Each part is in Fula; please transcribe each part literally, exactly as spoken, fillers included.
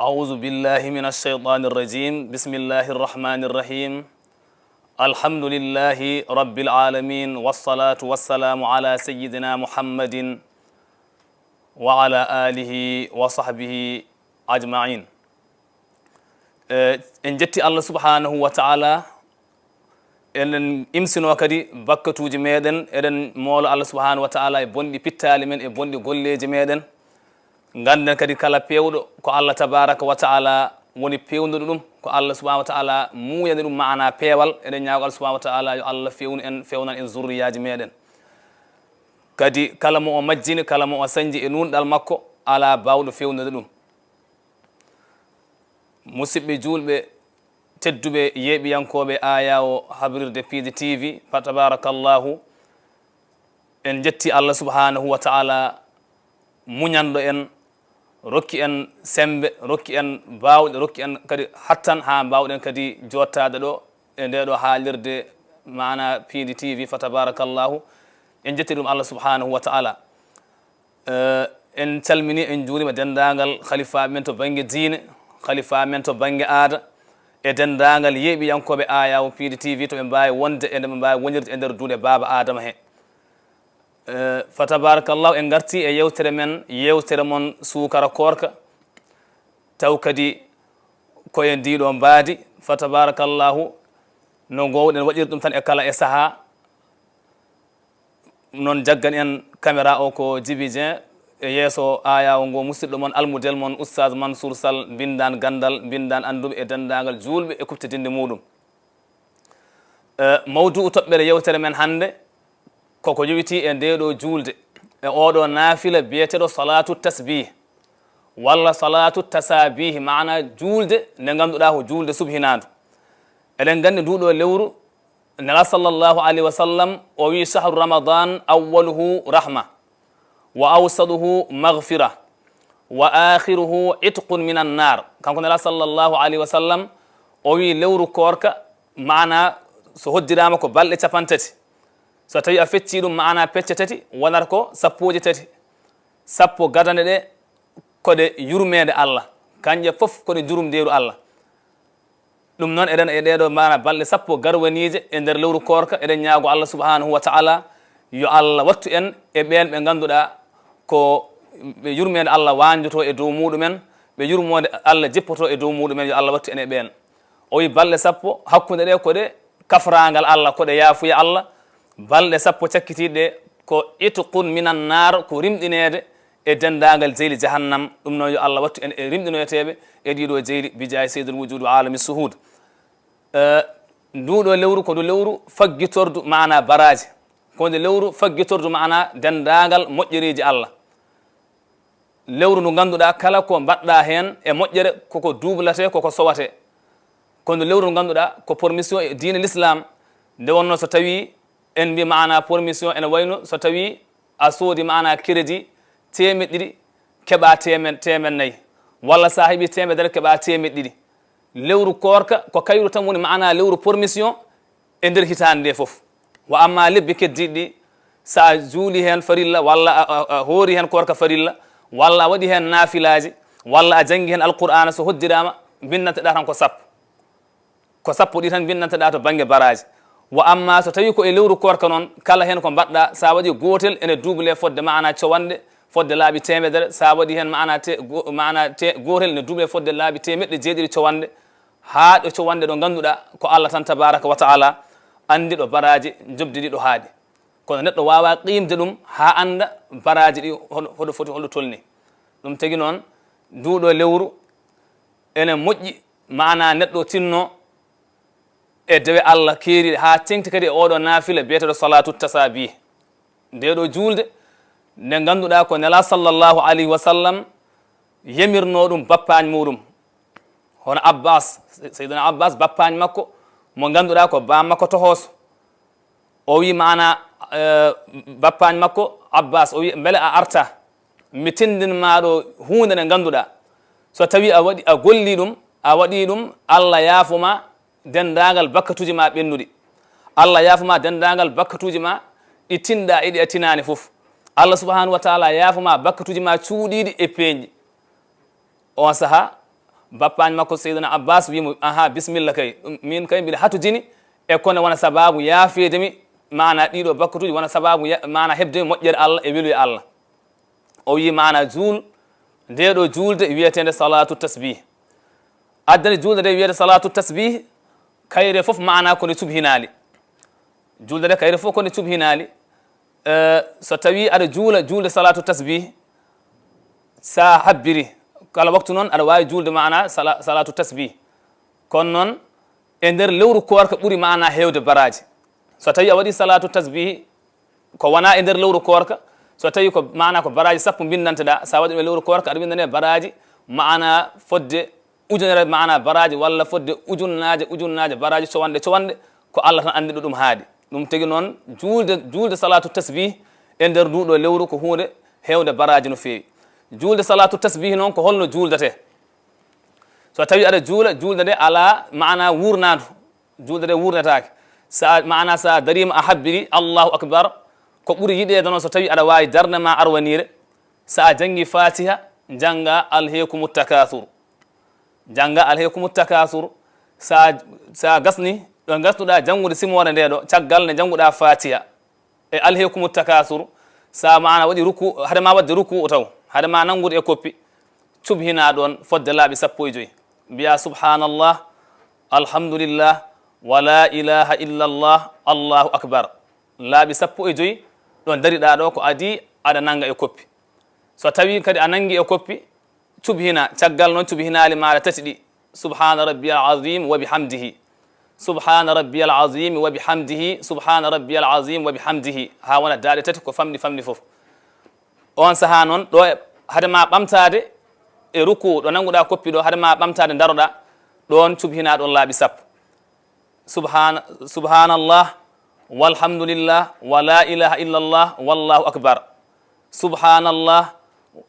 أعوذ بالله من الشيطان الرجيم. بسم الله الرحمن الرحيم. الحمد لله رب العالمين، والصلاة والسلام على سيدنا محمد وعلى آله وصحبه أجمعين. Eh, en jetti Allah subhanahu wa ta'ala, eɗen imsino kadi bakkatuuji meɗen, eɗen moolo Allah subhanahu wa ta'ala e bonɗi pittaali men, e bonɗi golleeji meɗen. Ngannden kadi kala peewɗo ko Allah tabaraka wa ta'ala woni peewnduɗo ɗum, ko Allah subhanahu wa ta'ala muuyani ɗum maana peewal. Eɗen ñaago Allah subhanahu wa ta'ala yo Allah feewnu en, feewnan en zurriyaaji meɗen. Kadi kala mo o majjini, kala mo o sañji e nuunɗal makko, alaa baawɗo feewnude ɗum. Musidɓe juulɓe tedduɓe, yeeɓiyankooɓe aayaawo habrirde Piindi T V, fa tabarakallahu, en jetti Allah subhanahu wa ta'ala, muñanɗo en, rokki en sembe, rokki en baawɗe, rokki en kadi hattan haa mbaawɗen kadi jottaade ɗo e nde ɗo haalirde maana Piindi T V, fa tabarakallahu. En jetti ɗum Allah subhanahu wa ta'ala. Eh, en calmini, en njuurima denndaangal khalifaaɓe men to bannge diine, khalifaaɓe men to bannge aada, e denndaangal yeeɓiyankooɓe aayaawo Piindi T V to ɓe mbaawi wonde e nde ɓe mbaawi wonirde e nder duunde Baaba Aadama he. Eh, fa tabarakallahu, en ngarti e yewtere men, yewtere mon suukara koorka, taw kadi ko e ndiɗo mbaadi, fa tabarakallahu, no ngoowɗen waɗirde ɗum tan e kala e sahaa. Noon jaggan en caméra o ko Djiby Dieng, e yeeso aayaawo ngo musidɗo mon, almudel mon, Oustaz Mansour Sall, mbinndaan ganndal, mbinndaan annduɓe e denndaangal juulɓe e kuɓtidinde muuɗum. Eh, mawdu'u toɓɓere yewtere men hannde koko yowitii e ndeeɗo juulde, e ooɗo naafila biyeteeɗo salaatu tasbih, walla salaatu tasabih, maana juulde nde ngannduɗaa ko juulde subhinaandu. Eɗen nganndi nduɗo lewru, Nela sallallahu alayhi wa sallam, o wi: "Shahru Ramadan awwaluhu rahma, wa awsaduhu maghfira, wa akhiruhu itqun minan nar." Kanko Nela sallallahu alayhi wa sallam, o wi lewru koorka, maana so hoddiraama ko balɗe capantati. So tawi a fecci ɗum, maana pecce tati, wonata ko sappooje tati. Sappo gadane ɗe ko ɗe yurmeende Allah. Kañƴe fof ko ɗe njurumdeeru Allah. Ɗum noon, eɗen e ɗeeɗo maana balɗe sappo garwaniije e nder lewru koorka, eɗen ñaago Allah subhanahu wa ta'ala yo Allah wattu en e ɓeen ɓe ngannduɗaa ko ɓe yurmeende Allah waanjoto e dow muuɗum en, ɓe yurmoonde Allah jippoto e dow muuɗum en, yo Allah wattu en e ɓeen. O wi balɗe sappo, hakkunde ɗe ko ɗe kafraangal Allah, ko ɗe yaafuya Allah. Balɗe sappo cakkitiiɗe ko itqun minan naar, ko rimɗineede e denndaangal jeyli jahannam. Ɗum noon, yo Allah wattu en e rimɗinoyeteeɓe e ɗiɗo jeyli, bijaahi Seydul Wujuud wa Aalami Suhuud. Eh, nduɗo lewru ko ndu lewru faggitordu maana baraaji. Ko ndu lewru faggitordu maana denndaangal moƴƴereeji Allah. Lewru ndu ngannduɗaa kala ko mbaɗɗaa heen e moƴƴere koko duublate, koko sowate. Ko ndu lewru ndu ngannduɗaa ko permission e diine l'islam. Nde wonnoo so tawii en mbi maana permission ene wayno so tawii a soodi maana crédit teemeɗɗe ɗiɗi, keɓa teemen-, teemen nayi, walla so a heɓi teemedere, keɓa teemeɗɗe ɗiɗi. Lewru koorka ko kayru tan woni maana lewru permission e nder hitaande nde fof. Wa amma lebbi keddiiɗi ɗi, so a juuli heen farilla, walla a, a, a hoori heen koorka farilla, walla a waɗi heen naafilaaji, walla a janngi heen Alqur'aana, so hoddiraama, mbinnanteɗaa tan ko sappo. Ko sappo ɗi tan mbinnanteɗaa to bannge baraaji. Wa amma so tawii ko e lewru koorka noon, kala heen ko mbaɗɗaa, so a waɗi gootel ene duublee fodde maana cowanɗe, fodde laabi teemedere, so a waɗi heen maana te-, go-, maana te-, gootel ene duublee fodde laabi teemeɗɗe jeeɗiɗi cowanɗe, haa ɗo cowanɗe ɗo ngannduɗaa ko Allah tan tabaaraka wa ta'ala anndi ɗo baraaji njoɓdi ɗi ɗo haaɗi. Kono neɗɗo waawaa qiimde ɗum haa annda baraaji ɗi hoɗo, hoɗo foti, hoɗo tolni. Ɗum tagi noon, nduuɗo lewru ene moƴƴi maana neɗɗo tinno e dewe Allah keeriiɗe, haa teŋti kadi e ooɗo naafila biyeteeɗo salaatu tasabih. Ndeeɗo juulde, nde ngannduɗaa ko Nela sallallahu alayhi wa sallam yamirnoo ɗum bappaañ muuɗum. Hono Abbas, Seydina Abbas, bappaañ makko, mo ngannduɗaa ko baam makko tohooso. O wi maana, eh, bappaañ makko Abbas, o wi: "Mbele a arta? Mi tinndin maa ɗo huunde nde ngannduɗaa. So tawii a waɗi, a golli ɗum, a waɗi ɗum, Allah yaafo ma denndaangal bakkatuuji ma ɓennuɗi. Allah yaafo ma denndaangal bakkatuuji ma ɗi tinɗa e ɗi a tinaani fof. Allah subhanahu wa ta'ala yaafo ma bakkatuuji ma cuuɗiiɗi e peeñɗi." Oon sahaa, Bappaajo makko Seydina Abbas wii mo, "Aha, bisimilla kay. Ɗum, min kay mbiɗa hatojini e kone wona sabaabu yaafeede mi, maana ɗiɗo bakkatuuji wona sabaabu ya-, maana heɓde mi moƴƴere Allah e weluye Allah." O wii, maana juul, nde ɗo juulde wiyeteende salaatu tasbih. Addani juulde nde wiyeede salaatu tasbih, kayre fof maana ko nde cuɓhinaali. Juulde nde kayre fof ko nde cuɓhinaali. Eh, so tawi aɗa juula juulde salaatu tasbih, sa habbiri, kala waktu noon aɗa waawi juulde maana sala-, salaatu tasbih. Kono noon, e nder lewru koorka ɓuri maana heewde baraaji. So tawi a waɗi salaatu tasbih, ko wona e nder lewru koorka, so tawi ko maana ko baraaji sappo mbindanteɗa, sa waɗi ɗum e lewru koorka, aɗa windane baraaji maana fodde ujunere maana baraaji, walla fodde ujunnaaje, ujunnaaje baraaji, cowanɗe, cowanɗe, ko Allah tan anndi ɗo ɗum haaɗi. Ɗum tagi noon, juulde, juulde salaatu tasbih e nder nduɗo lewru ko huunde heewde baraaji no feewi. Juulde salaatu tasbih noon ko holno juuldete? So tawi aɗa juula, juulde nde alaa maana wuurnaandu, juulde nde wuurnetaake. Sa, maana sa dariima a habbiri, Allahu akbar, ko ɓuri yiɗeede noon so tawi aɗa waawi darnde ma arwaniire, sa janngi Fatiha, jannga Alhaakumu takaasur. Jannga Alhaakumu takaasur. Sa, sa gasni, ɗo ngasnuɗa janngude simoore nde ɗo, caggal nde jannguɗa Fatiha e Alhaakumu takaasur, sa maana waɗi ruku, hade ma waɗde ruku taw, hade ma nanngude e koppi, cuɓhina ɗoon fodde laaɓi sappo e joy. Mbiya, "Subhanallah, alhamdulillah, wa la ilaha illallah, Allahu akbar." Laaɓi sappo e joy, ɗo dariɗa ɗo ko adii aɗa nannga e koppi. So tawi kadi a nanngi e koppi, cuɓhina, caggal noon cuɓhinaali maaɗa tati ɗi, "Subhaana rabbiyal azim wa bihamdihi. Subhaana rabbiyal azim wa bihamdihi. Subhaana rabbiyal azim wa bihamdihi." Haa wona daaɗe tati ko famɗi famɗi fof. Oon sahaa noon, ɗo e, hade ma ɓamtaade e ruku, ɗo nannguɗa koppi ɗo, hade ma ɓamtaade daroɗa, ɗoon cuɓhina ɗoon laaɓi sappo. Subhana-, subhanallah, walhamdulillah, wa la ilaha illallah, wallahu akbar. Subhanallah,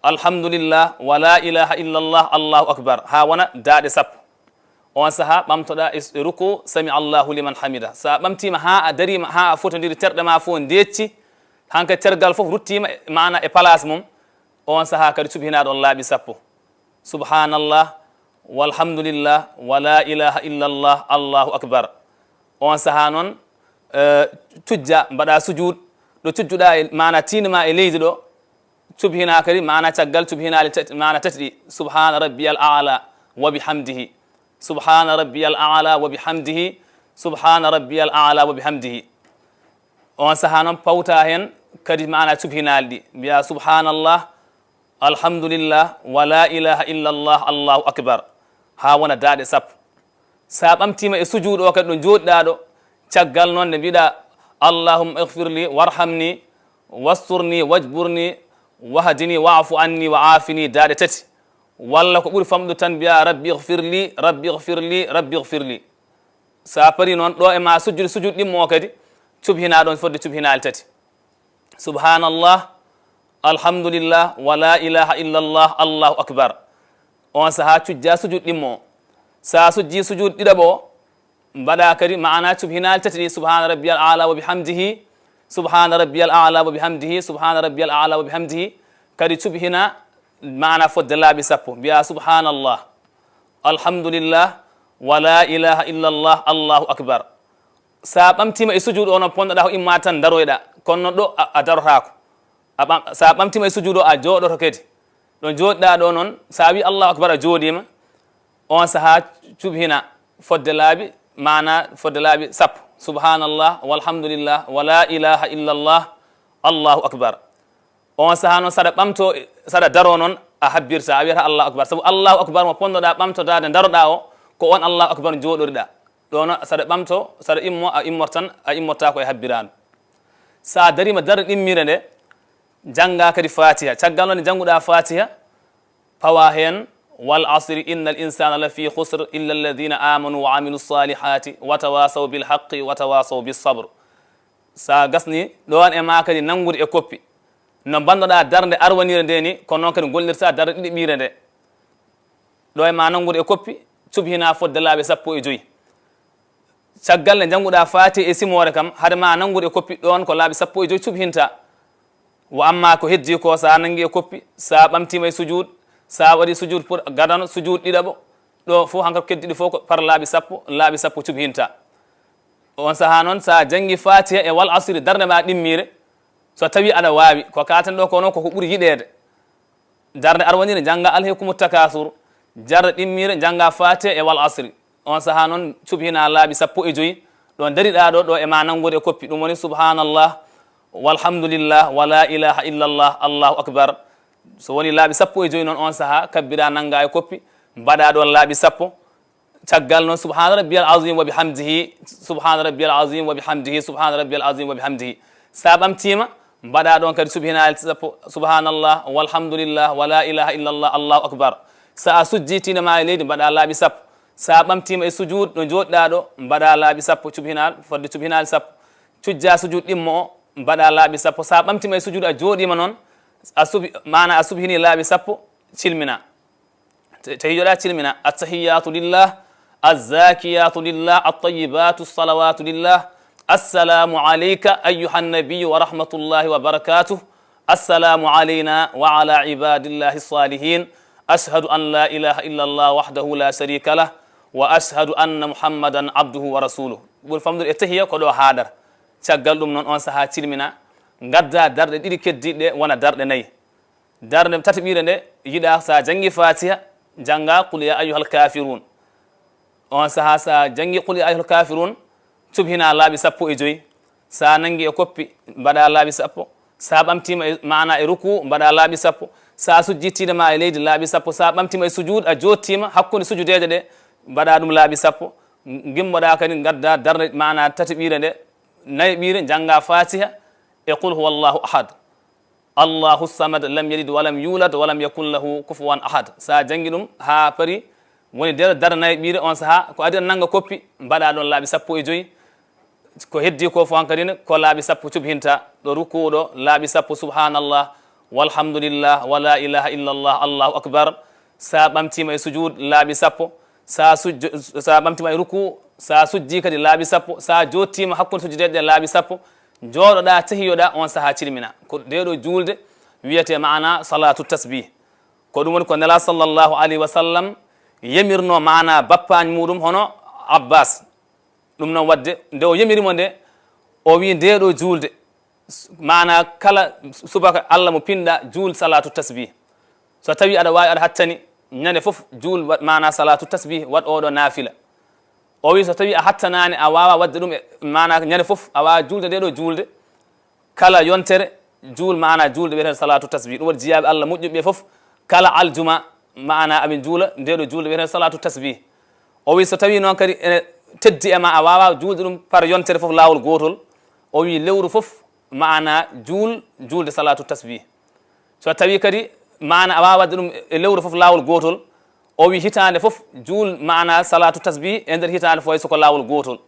alhamdulillah, wa la ilaha illallah, Allahu akbar. Haa wona daaɗe sappo. Oon sahaa ɓamtoɗa e, e ruku, "Sami Allahu liman hamida." Sa ɓamtiima haa a dariima, haa a fotondiri terɗe ma fof ndeecci, hankadi tergal fof ruttiima e, maana e place mum, oon sahaa kadi cuɓhina ɗoon laaɓi sappo. "Subhanallah, walhamdulillah, wa la ilaha illallah, Allahu akbar." Oon sahaa noon, eh, cujja, mbaɗa sujuud, ɗo cujjuɗa e, maana tiinde ma e leydi ɗo, cuɓhina kadi, maana caggal cuɓhinaali tati, maana tati ɗi, "Subhana rabbiyal a'la wa bihamdihi. Subhana rabbiyal a'la wa bihamdihi. Subhana rabbiyal a'la wa bihamdihi." Oon sahaa noon pawta heen kadi maana cuɓhinaali ɗi, mbiya, "Subhanallah, alhamdulillah, wa la ilaha illallah, Allahu akbar." Haa wona daaɗe sappo. Sa ɓamtiima e sujuudu o kadi ɗo njooɗiɗa ɗo, caggal noon nde mbiɗa, "Allahumma ighfir li, warhamni, wasturni, wajburni, wahdini, wa'fu anni, wa aafini," daaɗe tati. Walla ko ɓuri famɗude tan mbiya, "Rabbi ighfir li, rabbi ighfir li, rabbi ighfir li." Sa parii noon ɗo e ma sujjude sujuudu ɗimmo o kadi, cuɓhina ɗoon fodde cuɓhinaali tati. Subhanallah, alhamdulillah, wa la ilaha illallah, Allahu akbar. Oon sahaa cujja sujuudu ɗimmo o. Sa sujji sujuudu ɗiɗaɓo o, mbaɗa kadi maana cuɓhinaali tati ɗi, "Subhana rabbiyal a'la wa bihamdihi, subhana rabbiyal a'la wa bihamdihi, subhana rabbiyal a'la wa bihamdihi." Kadi cuɓhina maana fodde laaɓi sappo. Mbiya, "Subhanallah, alhamdulillah, wa la ilaha illallah, Allahu akbar." Sa ɓamtiima e sujuudu o noon, ponnoɗa ko imma tan daroyɗa, kono noon ɗo a, a darotaako. A ɓam-, sa ɓamtiima e sujuudu o, a jooɗoto kadi. Ɗo jooɗiɗa ɗo noon, sa wi Allahu akbar, a jooɗiima, oon sahaa cuɓhina fodde laaɓi, maana fodde laaɓi sappo. Subhanallah, walhamdulillah, wa la ilaha illallah, Allahu akbar. Oon sahaa noon, saɗa ɓamto, saɗa daro noon, a habbirta, a wiyata Allahu akbar. Sabu Allahu akbar mo ponnoɗa ɓamtodaade, daroɗa o, ko oon Allahu akbar jooɗoriɗa. Ɗo noon, saɗa ɓamto, saɗa immo, a immortan, a immortaako e habbiraandu. Sa dariima darnde ɗimmiire nde, jannga kadi Fatiha. Caggal noon nde jannguɗa Fatiha, pawa heen, "Wal asri innal insana lafi khusr illa alladhina amanu wa amilu salihati wa tawasaw bil haqqi wa tawasaw bis sabr." Sa gasni ɗoon e ma kadi nanngude e koppi. No mbannoɗa darnde arwaniire nde ni, ko noon kadi gollirta darnde ɗiɗiɓiire nde. Ɗo e ma nanngude e koppi, cuɓhina fodde laaɓi sappo e joy. Caggal nde jannguɗa Fatiha e simoore kam, hade ma nanngude e koppi ɗoon ko laaɓi sappo e joy cuɓhinta. Wa amma ko heddi ko, sa nanngi e koppi, sa ɓamtiima e sujuud, sa waɗi sujuud pour gadano, sujuud ɗiɗaɓo, Ɗo fof hankadi keddiɗi fof ko par laaɓi sappo, laaɓi sappo cuɓhinta. On sahaa noon, so a janngi Fatiha e wal asri, darnde ma ɗimmiire, so tawi aɗa waawi, ko katen ɗo ko noon koko ɓuri yiɗeede. Darnde arwanire, njannga Alhaakumu Takaasur, darnde ɗimmiire, njannga Fatiha e wal asri. On sahaa noon, cuɓhina laaɓi sappo e joyi, ɗo dariɗa ɗo, ɗo e ma nanngude e koppi. Ɗum woni subhanallah, walhamdulillah, wa la ilaha illallah, Allahu akbar. So woni laaɓi sappo e joyi noon, on sahaa kabbira, nannga e koppi, mbaɗa ɗon laaɓi sappo. Caggal noon, subhana rabbiyal azim wa bihamdihi, subhana rabbiyal azim wa bihamdihi, subhana rabbiyal azim wa bihamdihi. Sa ɓamtiima, mbaɗa ɗon kadi subhinaali sappo, subhanallah, walhamdulillah, wa la ilaha illallah, Allahu akbar. Sa a sujji, tiinama e leydi, mbaɗa laaɓi sappo. Sa ɓamtiima e sujuud, ɗo jooɗɗa ɗo, mbaɗa laaɓi sappo, cuɓhinaali, fodde cuɓhinaali sappo. Cujja sujuud ɗimmo o, mbaɗa laaɓi sappo. Sa ɓamtiima e sujuud, a jooɗiima noon, a suɓi, maana a suɓhini laaɓi sappo, cilmina. Te-, tahiyoɗa cilmina. Attahiyatu lillah, azzakiyatu lillah, attayibatu salawatu lillah. Assalamu alayka ayyuhan nabiyyu wa rahmatullahi wa barakatuh. Assalamu alayna wa ala ibadillahi salihin. Ashhadu an la ilaha illa Allah wahdahu la sharika lah, wa ashhadu anna Muhammadan abduhu wa rasuluh. Ɓuri famɗude e tahiya ko ɗo haaɗata. Caggal ɗum noon, on sahaa cilmina, ngadda darɗe ɗiɗi keddiiɗe ɗe wona darɗe nayi. Darnde tataɓiire nde, yiɗa sa janngi Fatiha, jannga Qul ya ayyuhal kafirun. On sahaa sa janngi Qul ya ayyuhal kafirun, cuɓhina laaɓi sappo e joyi. Sa nanngi e koppi, mbaɗa laaɓi sappo. Sa ɓamtiima e, maana e ruku, mbaɗa laaɓi sappo. Sa sujji, tiinama e leydi, laaɓi sappo. Sa ɓamtiima e sujuud, a jooɗtiima hakkunde sujudeeje ɗe, mbaɗa ɗum laaɓi sappo. Ngimmoɗa kadi, ngadda darnde maana tataɓiire nde, nayaɓiire, jannga Fatiha e Qul huwallahu ahad. Allahu samad, lam yalid walam yulad walam yakun lahu kufuwan ahad. Sa janngi ɗum haa pari, woni nder darnde nayaɓiire, on sahaa ko adii nannga koppi, mbaɗa ɗon laaɓi sappo e joyi. Ko heddi ko fof hankadi ne, ko laaɓi sappo cuɓhinta. Ɗo rukuuɗo, laaɓi sappo subhanallah, walhamdulillah, wa la ilaha illallah, Allahu akbar. Sa ɓamtiima e sujuud, laaɓi sappo. Sa sujjo-, sa ɓamtiima e ruku, sa sujji kadi, laaɓi sappo. Sa jooɗtiima hakkunde sujjudeeje ɗe, laaɓi sappo. Jooɗoɗa, tahiyoɗa, on sahaa cilmina. Ko nde ɗo juulde wiyete maana salatu tasbih. Ko ɗum woni ko Nela sallallahu alayhi wa sallam yamirno maana bappaani muɗum hono Abbas. Ɗum noon waɗde, nde o yamiri mo nde, o wi nde ɗo juulde, maana kala subaka Allah mo pinɗa, juul salatu tasbih. So tawi aɗa waawi, aɗa hattani, ñande fof juul, wa-, maana salatu tasbih, waɗ oɗo naafila. O wi so tawi a hattanaani, a waawa waɗde ɗum e, maana ñande fof, a waawa juulde nde ɗo juulde, kala yontere, juul maana juulde wiyetee salatu tasbih. Ɗum waɗi jiyaaɓe Allah moƴƴuɓe ɓe fof, kala aljuma, maana aɓe juula nde ɗo juulde wiyetee salatu tasbih. O wi so tawi noon kadi ene teddi e ma, a waawa juulde ɗum par yontere fof laawol gootol. O wi lewru fof, maana juul, juulde salatu tasbih. So tawi kadi maana a waawa waɗde ɗum e lewru fof laawol gootol, o wi hitaande fof juul maana salatu tasbih e nder hitaande fof hay so ko laawol gootol.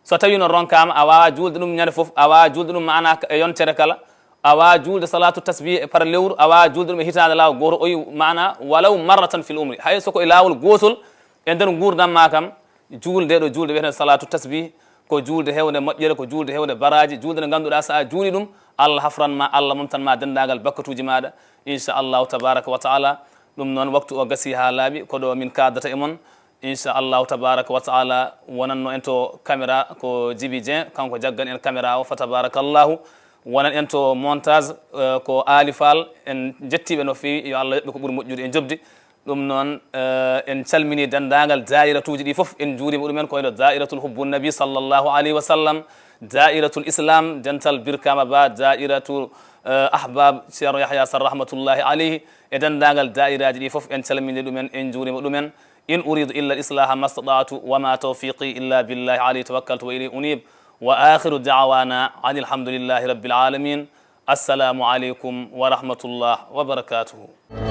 So tawi noon ronkaama, a waawa juulde ɗum ñande fof, a waawa juulde ɗum maana e yontere kala, a waawa juulde salatu tasbih e par lewru, a waawa juulde ɗum e hitaande laawol gootol, o wi maana walaw marratan fil umri, hay so ko e laawol gootol e nder nguurndam ma kam, juul nde ɗo juulde wiyetee salatu tasbih, ko juulde heewde moƴƴere, ko juulde heewde baraaji, juulde nde ngannduɗaa so a juuli ɗum, Allah hafran ma, Allah momtan ma denndaangal bakkatuuji maaɗa, inchallahu tabaraka wa taala. Ɗum noon, waktu o gasi haa laaɓi, ko ɗo min kaadata e mon. Inchallahu tabaraka wa taala, wonanno en to caméra ko Djiby Dieng, kanko jaggan en caméra o, fa tabarakallahu. Wonan en to montage, eh, ko Ali Fall. En njettiiɓe no feewi, yo Allah yoɓ ɓe ko ɓuri moƴƴude e njoɓdi. Ɗum noon, eh, en calmini denndaangal daa'iratuuji ɗi fof, en njuuriima ɗumen, ko wayno Daa'iratul Hubbu Nabi sallallahu alayhi wa sallam, Daa'iratul Islam, Dental Birkama Ba, Daa'iratu, eh, Ahbab Ceerno Yahya Sar rahmatullahi alayhi, e denndaangal daa'iraaji ɗi fof, en calmini ɗumen, en njuuriima ɗumen. In uridu illa al-islaha mastata'tu wa ma tawfiqi illa billahi alayhi tawakkaltu wa ilayhi unib. Wa akhiru da'wana anil hamdulillahi rabbil alamin. Assalamu alaykum wa rahmatullah wa barakatuhu.